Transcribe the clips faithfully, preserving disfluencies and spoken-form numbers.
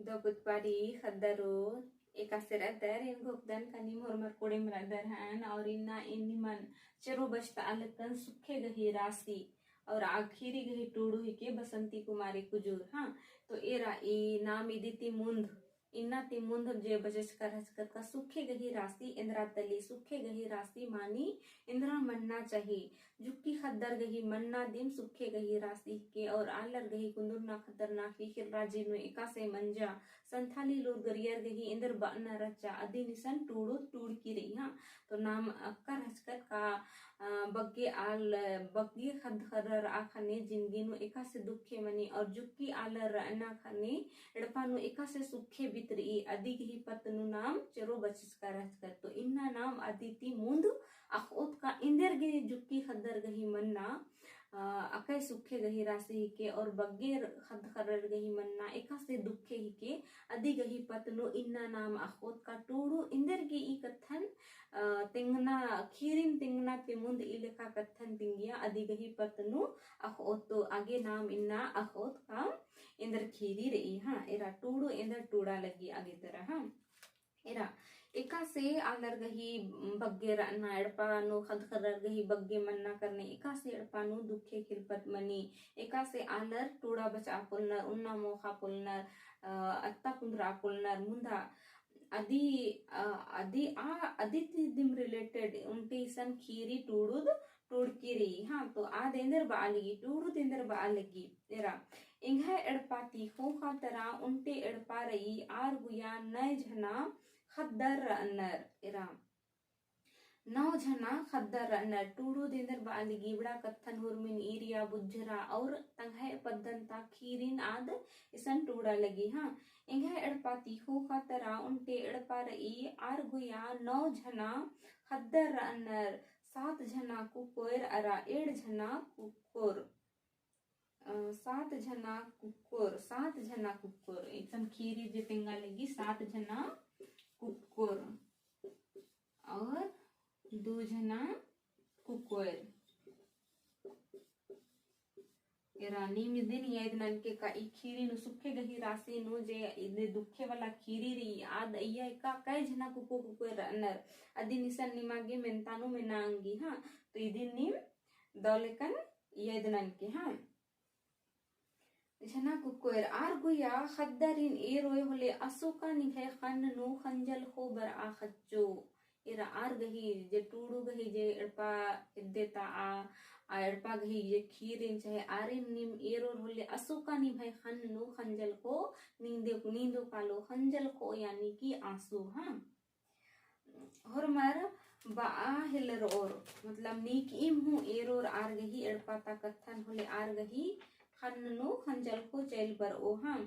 दो पुतपारी ख़द्दरो एकासे रअदर, एन घोखदन का नीम होरमर कोड़ेम रअदर हन, और इन्ना एन निमन चेरो बचता आलकन सुखे गही रासी और आ खीरी गही टूड़ू हिके बसंती कुमारी कुजूर। हाँ, तो एरा ई नाम इदी ती मुन्ध, इन्ना ती मुन्ध जे बचचका रहचकत का सुखे गही रासी एन्दरा तली, सुखे गही रासी मानी एन्दरा मन्ना चाही। जुक्की ख़द्दर गही मन्ना दिम सुखे गही रासी हिके और आलर गही कुन्दुरना ख़द्दरना ख़ीख़िल राजी नू एकासे मंजा, संथाली लूर गरियर गही एन्दर बअना रहचा, अदिन इसन टूड़ू टूड़की रई। हाँ, तो नाम अक्का रहचकत का, अ, बग्गे आल, बग्गे ख़द्दख़र्रर आ ख़ने जिनगी नू एकासे दुखे मनी और जुक्की आलर रअना ख़ने एड़पा नू एकासे सुखे बितरई, अदी गही पत्त नू नाम चेरो बचचका रहचकत। तो इन्ना नाम अदी ती मुन्ध अख़ओत का एन्देर गे जुक्की ख़द्दर गही मन्ना, अ, अकय सुखे गही रासी हिके और बग्गे ख़द्दख़र्रर गही मन्ना एकासे दुखे हिके, अदी गही पत्त नू इन्ना नाम अख़ओत का टूड़ू एन्देर गे ई कत्थन, अ, तेंगना, खीरिन तेंगना ती मुन्ध ई लेखा कत्थन तिंगिया, अदी गही पत्त नू अख़ओत तो आगे नाम इन्ना अख़ओत का एन्देर खीरी रई। हाँ, एरा टूड़ू एन्देर टूड़ा लगी आगे तरा। हाँ, एरा एकासे आलर गही बग्गे रअना, एड़पा नू ख़द्दख़र्रर गही बग्गे मन्ना करने एकासे एड़पा नू दुखे खिरपत मनी, एकासे आलर टूड़ा बचआ पोलनर, उन्ना मोख़ा पोलनर, अ, अत्ता कुन्दरा पोलनर, मुन्धा अदी, अ, अदी आ, अदी ती दिम related ओन्टे इसन खीरी टूड़ुद टूड़की रई। हाँ, तो आद एन्देर बआ लगी, टूड़ुद एन्देर बआ लगी। एरा, एंग्है एड़पा ती ख़ोख़ा तरा ओन्टे एड़पा रई, आर गुया नय झना ख़द्दर रअनर। एरा, नौ झना ख़द्दर रअनर। टूड़ुद एन्देर बआ लगी, इबड़ा कत्थन हुरमिन ईरिया बुझरा और तंग्है पद्दन ता खीरिन आद इसन टूड़ा लगी। हाँ, एंग्है एड़पा ती ख़ोख़ा तरा ओन्टे एड़पा रई, आर गुया नौ झना ख़द्दर रअनर, सात झना कुकोयर अरा एंड़ झना कुकोर। अ, सात झना कुकोर, सात झना कुकोर, इसन खीरी जे तेंगा लगी, सात झना कुकोर और दू झना कुकोयर। एरा नीम इदिन याद ननके का ई खीरी नू सुखे गही रासी नू जे इदे दुखे वाला खीरी रई, आद अइया एका कै झना कुको कुकोयर रअनर, अदिन इसन निमा गे मेन्ता नू मेना अंगी। हाँ, तो इदिन नीम दौलेकन याद ननके। हाँ, झना कुकोयर आर गुया ख़द्दरिन एरोय होले असुका निंग्है ख़न्न नू ख़ंजल ख़ो बरआ ख़च्चो। एरा आर गही जे टूड़ू गही जे एड़पा एद्दे ता आ, आ एड़पा गही जे खीरिन चाहे आरिन नीम एरोर होले असुका निंग्है ख़न्न नू ख़ंजल ख़ो नींदे, नींदो कालो ख़ंजल ख़ो यानी कि आँसू। हाँ, होरमर बआ हेलरओर, मतलब नीकइम हूँ एरोर आर गही एड़पा ता कत्थन होले आर गही ख़न्न नू ख़ंजल ख़ो चइल बरओ। हाँ,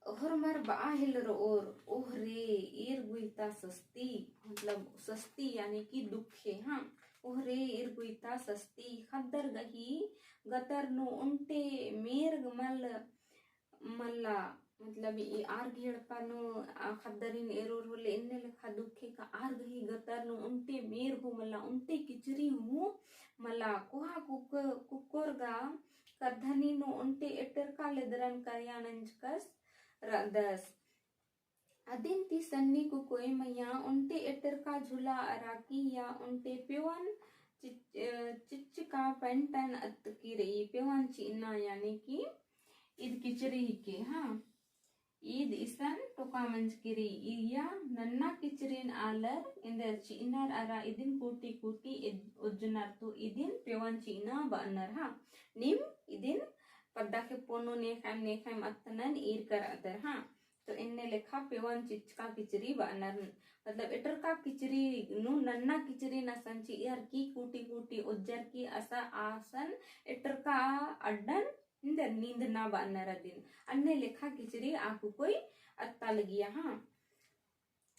होरमर बआ हेलरओर, ओह रे ईर गुइता सस्ती, मतलब सस्ती यानी कि दुखे। हाँ, ओह रे ईर गुइता सस्ती, ख़द्दर गही गतर नू ओन्टे मेर मल मल्ला, मतलब ई आर गही एड़पा नू आ ख़द्दरिन एरोर होले एन्ने लेखा दुखे का आर गही गतर नू ओन्टे मेर हूँ मल्ला, ओन्टे किचरी हूँ मल्ला। कोहा कुक-, कुकोर गा करधनी नू ओन्टे एटरका लेदरन करिया नंजकस रअदस। अदिन ती सन्नी कुकोय मइय्याँ ओन्टे एटरका झुला अरा की या ओन्टे पेवन चिच-, अ, चिच्चका पैंटन अत्तकी रई, पेवन चिअना यानी कि ईद किचरी हिके। हाँ, ईद इसन टोका मंजकी रई। इया नन्ना किचरिन आलर एन्देर चिअनर अरा इदिन कूटी कूटी एद-, ओज्जनर तो इदिन पेवन चिअना बअनर। हाँ, नीम इदिन पद्दा खेप्पो नू नेखैम नेखैम अत्तनन ईरकर अदर। हाँ, तो एन्ने लेखा पेवन चिच्चका किचरी बअनर, मतलब एटरका किचरी नू नन्ना किचरिन असन चिअर की कूटी कूटी ओज्जर की असा आसन एटरका अड्डन एन्देर नींदना बअनर अदिन। अन्ने लेखा किचरी आ कुकोय अत्ता लगिया। हाँ,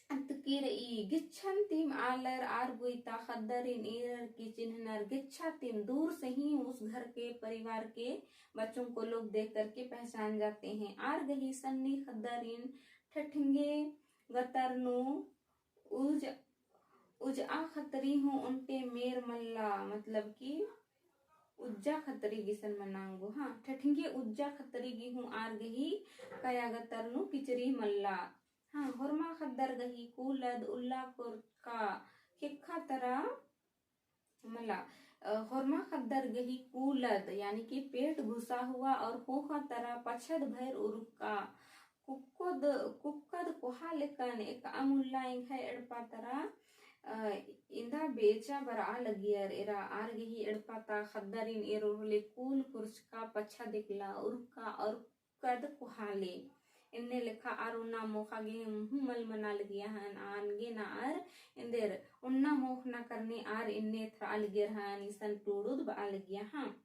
अत्तकी रई। गिच्छन तिम आलर आर गुइता ख़द्दरिन ईरर की चिन्हनर। गिच्छा तिम, दूर से ही उस घर के परिवार के बच्चों को लोग देख करके पहचान जाते हैं। आर गही सन्नी ख़द्दरिन ठठंगे गतर नू उज, उजआ ख़तरी हूँ ओन्टे मेर मल्ला, मतलब कि उज्जा खतरी गे इसन मना ओंगो, हाँ, ठठिंगे उज्जा खतरी गे हूँ आर गही कया गतर नू किचरी मल्ला। हाँ, होरमा ख़द्दर गही कूलद उल्ला कोरका ख़ेक्खा तरा मला, अ, होरमा ख़द्दर गही कूलद, यानी कि पेट घुसा हुआ और ख़ोख़ा तरा पछद भैर उरुक्का, कुक्कोद, कुक्कद कोहा लेकन एकअम उल्ला एंग्है एड़पा तरा, अ, इन्दा बेचा बरआ लगियर। एरा आर गही एड़पा ता ख़द्दरिन एरोर होले कूल कुर्चका पछद एकला उरुक्का और कद कोहा ले। एन्ने लेखा आर ओन्ना मोख़ा गे हूँ मल मना लगिया हन, आन गे ना आर एन्देर ओन्ना मोख़ ना करने आर एन्ने एथरआ लगियर हन, इसन टूड़ुद बआ लगिया हाँ।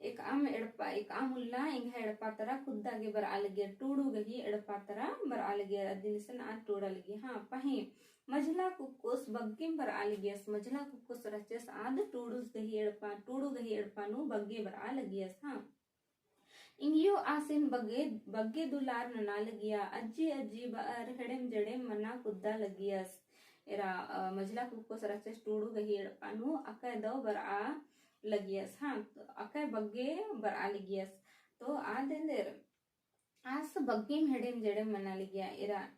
एकअम एड़पा, एकअम उल्ला एंग्है एड़पा तरा कुद्दा गे बरआ लगियर, टूड़ू गही एड़पा तरा बरआ लगियर, अदिन इसन आद टूड़ा लगिया हाँ। पहें मझला कुक्कोस बग्गेम बरआ लगियस, मझला कुक्कोस रहचस आद टूड़ूस गही एड़पा, टूड़ू गही एड़पा नू बग्गे बरआ लगियस हाँ। इंगियो आसिन बग्गे, बग्गे दुलार नना लगिया, अज्जी अज्जी बअर हेड़ेम जेड़ेम मना कुद्दा लगियस। एरा, अ, मझला कुक्कोस रहचस टूड़ू गही एड़पा नू अकय दव बरआ लगियस हाँ, तो अकय बग्गे बरआ लगियस। तो आद एन्देर आस बग्गेम हेड़ेम जेड़ेम मना लगिया। एरा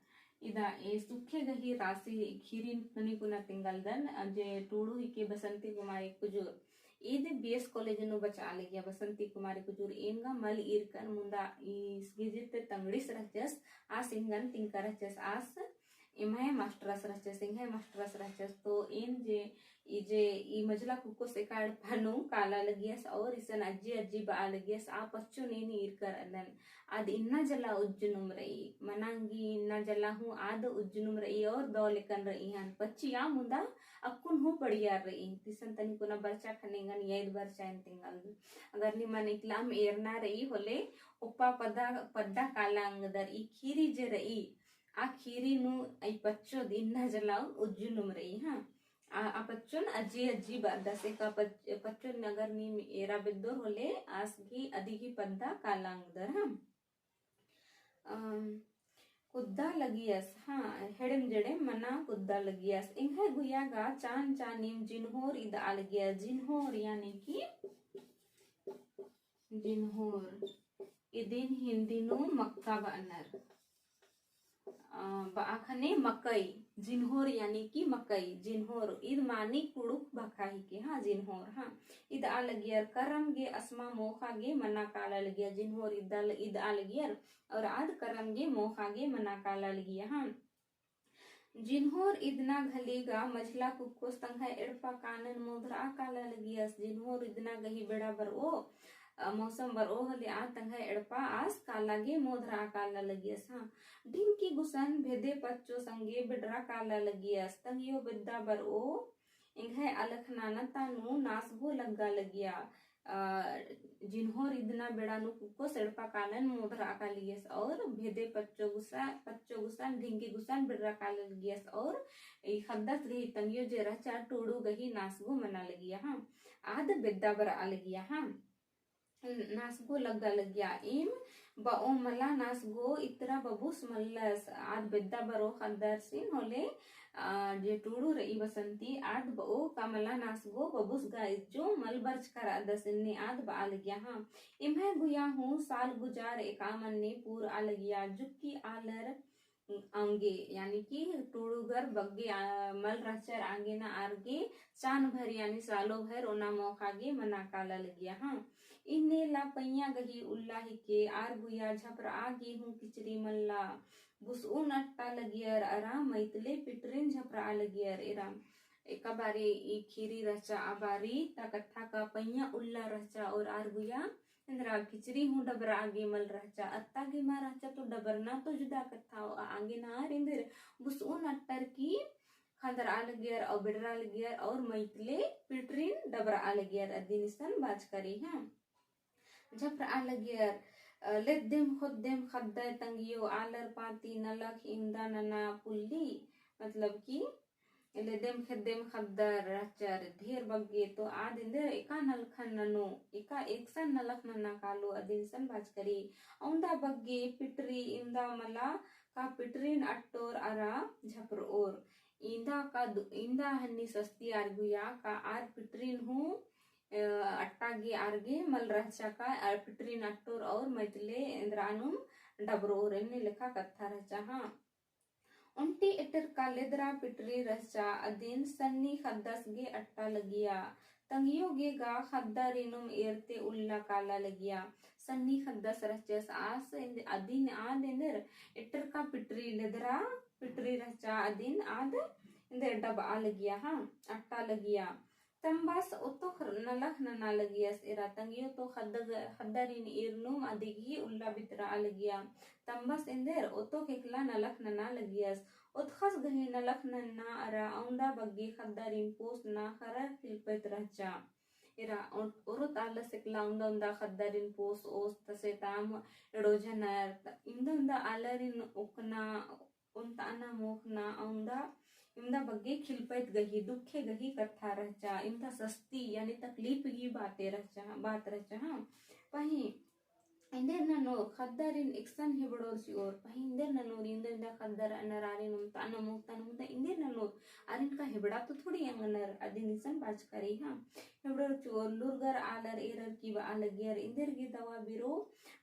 इदा ए सुखे गही रासी खीरिन तनी कुना तिंगलदन, अ, जे टूड़ू हिके बसंती कुमारी कुजूर। ईद बीएस कॉलेज नू बचआ लगिया बसंती कुमारी कुजूर। एन गा मल ईरकन मुन्दा ईस गे जित्ते तंगड़ीस रहचस, आस एंगन तिंका रहचस, आस एम्है मास्टरस रहचस, एंग्है मास्टरस रहचस। तो एन जे ई जे ई मझला कुक्कोस एका एड़पा नू काला लगियस और इसन अज्जी अज्जी बआ लगियस, आ पच्चोन एन ईरकर अदन। आद इन्ना जला उज्जनुम रई, मना ओंगी इन्ना जला हूँ आद उज्जनुम रई और दव लेकन रई हन। पच्चिया मुन्दा अक्कुन हूँ बढ़िया रई। तिसन तनी कुना बरचा ख़ने एंगन याद बरचा एन तिंगल। अगर निमन इकलाम एरना रई होले ओप्पा पद्दा, पद्दा काला ओंगदर। ई खीरी जे रई, आ खीरी नू ई पच्चोद इन्ना जला उज्जनुम रई हाँ। आ, आ पच्चोन अज्जी अज्जी बअदस, एका पच-, पच्चोन अगर नीम एरा बेद्दोर होले आस गही अदी गही पद्दा काला ओंगदर हाँ। अम, कुद्दा लगियस हाँ, हेड़ेम जेड़ेम मना कुद्दा लगियस। एंग्है गुया गा चान चानिम जिन्होर इदआ लगिया। जिन्होर यानी कि जिन्होर इदिन हिन्दी नू मक्का बअनर। अ, बआ ख़ने मकई, जिन्होर यानी कि मकई, जिन्होर, ईद मानी कुँड़ुख़ भखा हिके, हाँ, जिन्होर, हाँ। इदआ लगियर करम गे असमा मोख़ा गे मना काला लगिया, जिन्होर इदआ ल-, इदआ लगियर, और आद करम गे मोख़ा गे मना काला लगिया, हाँ। जिन्होर इदना घली गा मझला कुक्कोस तंग्है एड़पा कानन मोधरआ काला लगियस। जिन्होर इदना गही बेड़ा बरओ, अ, मौसम बरओ होले आ तंग्है एड़पा आस काला गे मोधरआ काला लगियस। हाँ, ढिंकी गुसन भेदे पच्चो संगे बिड़रा काला लगियस। तंग्यो बेद्दा बरओ एंग्है अलख नाना ता नू नासगो लग्गा लगिया। अ, जिन्होर इदना बेड़ा नू कुक्कोस एड़पा कानन मोधरआ काला लगियस और भेदे पच्चो गुसा, पच्चो गुसन ढिंकी गुसन बिड़रा काला लगियस और ई ख़द्दस गही तंग्यो जे रहचा टूड़ू गही नासगो मना लगिया। हाँ, आद बेद्दा बरआ लगिया। हाँ, नासगो लग्गा लगिया। एम बओ मला नासगो इतरा बबुस मल्लस। आद बेद्दा बरओ ख़द्दरसिन होले, अ, जे टूड़ू रई बसंती, आद बओ का मला नासगो बबुस गा इज्जो मल बरचका रअदस एन्ने आद बआ लगिया। हाँ, एम्है गुया हूँ साल गुजार एका मन्ने पूरआ लगिया। जुक्की आलर आंगे, यानी कि टूड़ूगर बग्गे, आ, मल रहचर आंगे ना आर गे चान भर, यानी सालो भर ओना मोख़ा गे मना काला लगिया। हाँ, इन्ने ला पइयाँ गही उल्ला हिके, आर गुया झपरआ गे हूँ किचरी मल्ला, बुसउन अट्टा लगियर अरा मैतले पिटरिन झपरआ लगियर। एरा एका बारी ई खीरी रहचा, आ बारी ता कत्था का पइयाँ उल्ला रहचा और आर गुया एन्दरा किचरी हूँ डबरआ गे मल रहचा, अत्ता गे मा रहचा तो डबरना तो जुदा कत्था, आ आगे ना आर एन्देर बुसउन अट्टर की खंदरआ लगियर और बिड़रआ लगियर और मैतले पिटरिन डबरआ लगियर अदिन इसन बाचका रई। हाँ, झपरआ लगियर, अ, लेद्देम खोद्देम ख़द्दय तंग्यो आलर पाती नलख इन्दा नना पुल्ली, मतलब कि लेद्देम खेद्देम ख़द्दर रहचर ढेर बग्गे तो आद एन्देर एका नलखन ननो, एका एकसन नलख नना कालो अदिन इसन बाचका रई। औन्दा बग्गे पिटरी इन्दा मला का पिटरिन अट्टोर अरा झपरओर। इन्दा का दु-, इन्दा हन्नी सस्ती आर गुया का आर पिटरिन हूँ अ, अट्टा गे आर गे मल रहचा का, अ, पिटरिन अट्टोर और मैतले एन्दरा नुम डबरोर एन्ने लेखा कत्था रहचा, हाँ। ओन्टी एटरका लेदरा पिटरी रहचा अदिन सन्नी ख़द्दस गे अट्टा लगिया। तंग्यो गे गा ख़द्दारिनुम एरते उल्ला काला लगिया। सन्नी ख़द्दस रहचस आस एन्द-, अदिन आद एन्देर एटरका पिटरी लेदरा पिटरी रहचा अदिन आद एन्देर डबआ लगिया, हाँ, अट्टा लगिया। तम्बस ओतोख नलख नना लगियस, एरा तंग्यो तो ख़द्द-, ख़द्दारिन एरनुम अदिगी उल्ला बितरआ लगिया। तम्बस एन्देर ओतोख एकला नलख नना लगियस। ओतख़स गही नलख नन्ना अरा औंदा बग्गे ख़द्दारिन पोस ना ख़र्रर खिलपैत रहचा। एरा ओ-, ओरोत आलस एकला औंदा औंदा ख़द्दारिन पोस ओस तसे ताम एड़ोझनर, त-, इमदा औंदा आलरिन ओकना ओन्तअना मोख़ना औंदा, इमदा बग्गे खिलपैत गही, दुखे गही कत्था रहचा, इमदा सस्ती यानी तकलीफ गही बाते रहचा, बात रहचा, हाँ। पहें एन्देर ननोर ख़द्दारिन एकसन हेबड़ोर चिओर, पहें एन्देर ननोर इन्दा इन्दा ख़द्दर अनर आरिन ओन्तअना मोख़तन मुदा एन्देर ननोर आरिन का हेबड़ा तो थोड़ी अंगनर अदिन इसन बाचका रई, हाँ। हेबड़ोर चिओर लूरगर आलर एरर की बआ लगियर एन्देर गे दवा बिरो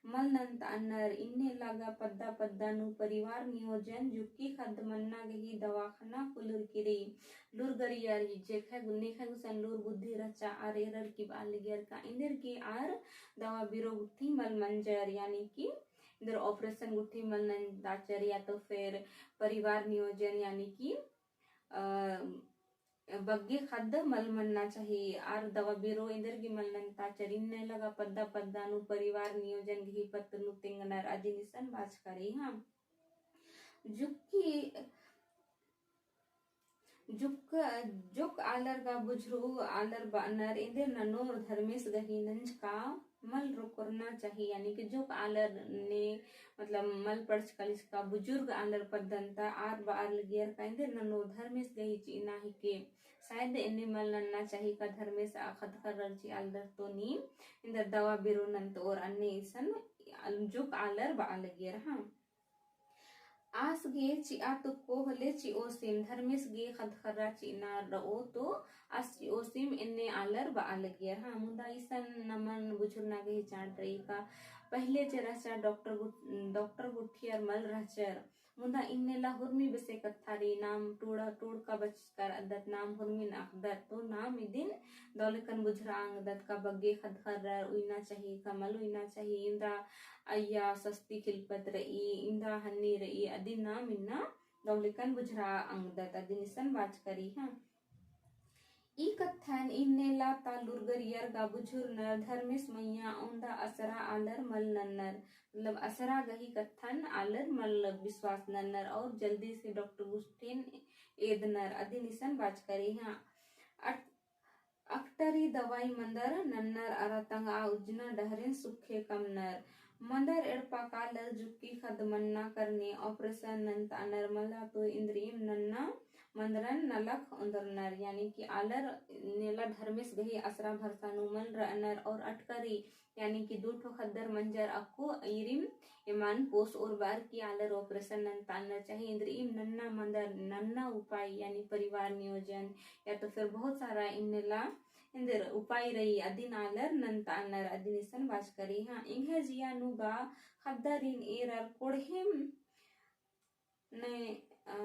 मल नन्तअनर, इन्नेला गा पद्दा पद्दा नू परिवार नियोजन जुक्की ख़द्द मन्ना गही दवाख़ना कुलुर किरी। लूरगरियर जेखय गु-, नेखय गुसन लूर बुद्धि रहचा आर एरर की बआ लगियर का एन्देर गे आर दवा बिरो गुट्ठी मल मंजर, यानी कि एन्देर operation गुट्ठी मल नन्ताचर या तो फिर परिवार नियोजन यानी कि, अ, बग्गे ख़द्द मल मन्ना चाही, आर दवा बिरो एन्देर गे मल नन्ताचर, इन्नेला गा पद्दा पद्दा नू परिवार नियोजन गही पत्त नू तेंगनर अदिन इसन बाचका रई, हाँ। जुक्की, जुक, जुक आलर गा बुझुरु आलर बअनर एन्देर ननोर धर्मेस गही नंजका मल रोकरना चाही, यानी कि जुक आलर ने, मतलब, मल पढ़चका लिखचका बुजुर्ग आलर पद्दन ता आर बअर लगियर का एन्देर ननोर धर्मेस गही चिअना हिके। शायद एन्ने मल नन्ना चाही का धर्मेस आ ख़द्द ख़र्रर चिआ लगदर तो नीम एन्देर दवा बिरो नन्तओर अन्ने इसन जुक आलर बआ लगियर, हाँ। आस गे चिआ तुक्को होले चिओसिम, धर्मेस गे ख़द्द ख़र्रा चिअना रओ तो आस चिओसिम एन्ने आलर बआ लगियर, हाँ। मुदा इसन नमन बुझुरना गही चाड़ रई का पहिले जे रहचा डॉक्टर गुट-, डॉक्टर गुट्ठियर मल रहचर, मुदा इन्नेला हुर्मी बेसे कत्था रई, नाम टूड़ा, टूड़का बचकर अदत नाम हुर्मिन अख़दत, तो नाम इदिन दौलेकन बुझुरा अंगदत का बग्गे ख़द्द ख़र्रर उइना चाही का मल उइना चाही, इन्दा अइय्या सस्ती खिलपत रई, इन्दा हन्नी रई, अदिन नाम इन्ना दौलेकन बुझुरा अंगदत, अदिन इसन बाचका रई, हाँ। ई कत्थन इन्नेला ता लूरगरियर गा बुझुरनर धर्मेस मइय्याँ औंदा असरा आलर मल नन्नर, मतलब असरा गही कत्थन आलर मल विश्वास नन्नर और जल्दी से डॉक्टर गुट्ठिन एदनर, अदिन इसन बाचका रई, हाँ। अक-, अकटरी दवाई मन्दर नन्नर अरा तंगआ उज्जना डहरेन सुखे कमनर। मन्दर एड़पा कालर जुक्की ख़द्द मन्ना करने operation नन्तअनर मला तो इन्द्रिइम नन्ना मन्दरन नलख ओन्दरनर, यानी कि आलर नेला धर्मेस गही असरा भरसा नू मल रअनर और अटकरी, यानी कि दू ठो ख़द्दर मंजर अक्कु ईरिम एमन पोसओर बअर की आलर operation नन्तअनर चाही, इन्द्रिइम नन्ना मन्दर नन्ना उपाय, यानी परिवार नियोजन या तो फिर बहुत सारा इन्नेला एन्देर उपाय रई, अदिन आलर नन्तअनर, अदिन इसन बाचका रई, हाँ। एंग्है जिया नू गा ख़द्दारिन एरर कोड़हेम ने, अ,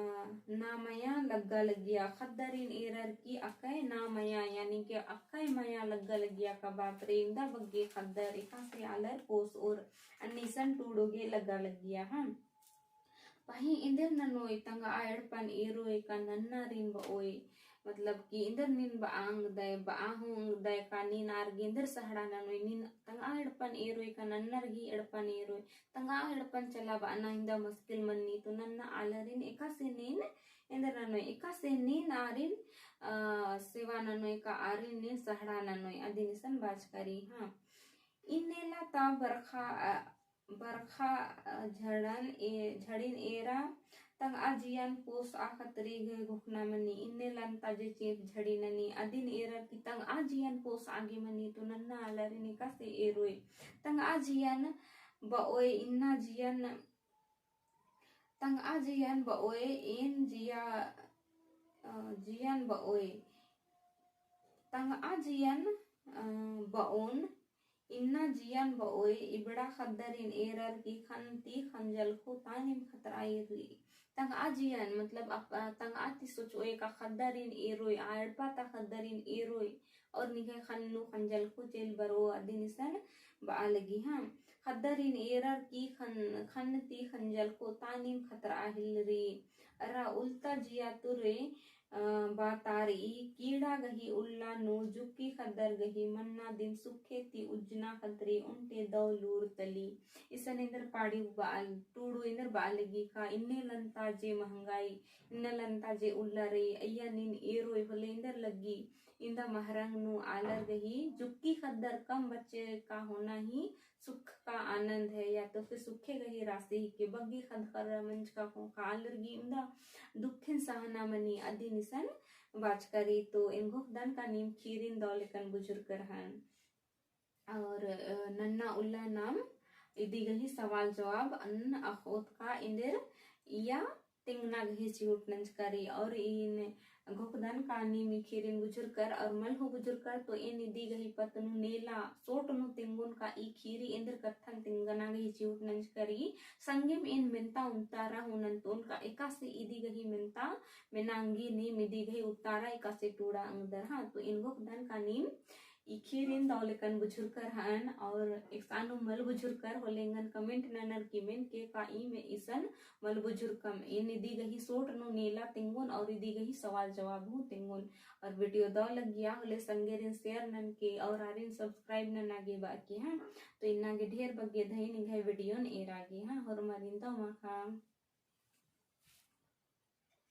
ना मया लग्गा लगिया, ख़द्दारिन एरर की अकय ना मया, यानी कि अकय मया लग्गा लगिया का बात रई, इन्दा बग्गे ख़द्दर एकासे आलर पोसओर अन्ने इसन टूड़ो गे लग्गा लगिया, हाँ। पहें एन्देर ननोय तंगआ एड़पन एरोय का नन्नारिन बओय, मतलब कि एन्देर नीन बआ अंगदय, बआ हूँ अंगदय का नीन आर गे एन्देर सहड़ा ननोय, नीन तंगआ एड़पन एरोय का नन्नर गही एड़पन एरोय, तंगआ एड़पन चला बअना इन्दा मुश्किल मन्नी तो नन्ना आलरिन एकासे नीन एन्देर ननोय, एकासे नीन आरिन, अ, सेवा ननोय का आरिन नीन सहड़ा ननोय, अदिन इसन बाचका रई, हाँ। इन्नेला ता बरखा, अ, बरखा, अ, झड़न ए-, झड़िन एरा तंगआ जियन पोसआ खतरी गही घोखना मनी, इन्नेला ता जे चेंप झड़ी ननी, अदिन एरर की तंगआ जियन पोसआ गे मनी, तो नन्ना आलरिन एकासे एरोय। तंगआ जियन बओय, इन्ना जियन, तंगआ जियन बओय, एन जिया, अ, जियन बओय। तंगआ जियन अ, बओन इन्ना जियन बओय, इबड़ा ख़द्दरिन एरर की ख़न्न ती ख़ंजलख़ो तानिम ख़तरा एररी। तंगआ जियन, मतलब, अप-, तंगआ ती सोचओय का ख़द्दरिन एरोय, आ एड़पा ता ख़द्दरिन एरोय, और निंग्है ख़न्न नू ख़ंजलख़ो चेल बरओ अदिन इसन बआ लगी, हाँ। ख़द्दरिन एरर की ख़न्न, ख़न्न ती ख़ंजलख़ो तानिम ख़तरा हिलरी। अरा उल्ला जिया तुरे अ, बातारई, कीड़ा गही उल्ला नू जुक्की ख़द्दर गही मन्ना दिन सुखे ती उज्जना ख़तरी उन्टे दव लूर तली। इसन एन्देर पाड़ी बआ, टूड़ू एन्देर बआ लगी का, इन्ने लन्ता जे महंगाई, इन्ने लन्ता जे उल्ला रई, अइय्या नीन एरोय होले एन्देर लग्गी, इन्दा महरंग नू आलर गही जुक्की ख़द्दर कम बच्चे का होना ही सुख का आनंद है, या तो फिर सुखे गही रासी हिके। बग्गी ख़द्द ख़र्रा मंजका ख़ोख़ा आलर गे इन्दा दुखेन सहना मनी अदिन इसन बाचका रई। तो एन घोखदन का नीम खीरिन दव लेकन बुझुरकर हन। और, अ, नन्ना उल्ला नाम इदी गही सवाल जवाब अन अख़ोत का एन्देर इय्या तिंगना गही चिहुट नंजका रई। और एन घोखदन का नीम ई खीरिन बुझुरकर और मल हूँ बुझुरकर, तो एन इदी गही पत्त नू नेला सोट नू तिंगोन का ई खीरी एन्देर कत्थन तिंगना गही चिहुट नंजका रई। संगेम एन मेन्ता उन्तारा हूँ नन्तोन का एकासे इदी गही मेन्ता मेनांगी नीम इदी गही उतारा एकासे टूड़ा अंगदर, हाँ। तो एन घोखदन का नीम ई खीरिन दव लेकन बुझुरकर हन और एकसानु मल बुझुरकर होले एंगन comment ननर की मेनके का ई में इसन मल बुझुरकम। एन इदी गही सोट नू नेला तिंगोन और इदी गही सवाल जवाब हूँ तिंगोन। और video दव लग्गिया होले संगेरिन share ननके और आरिन subscribe नना गे बाकी, हाँ। तो इन्ना गे ढेर बग्गे धई निंग्है video न एरा गे, हाँ। होरमारिन दव माखा।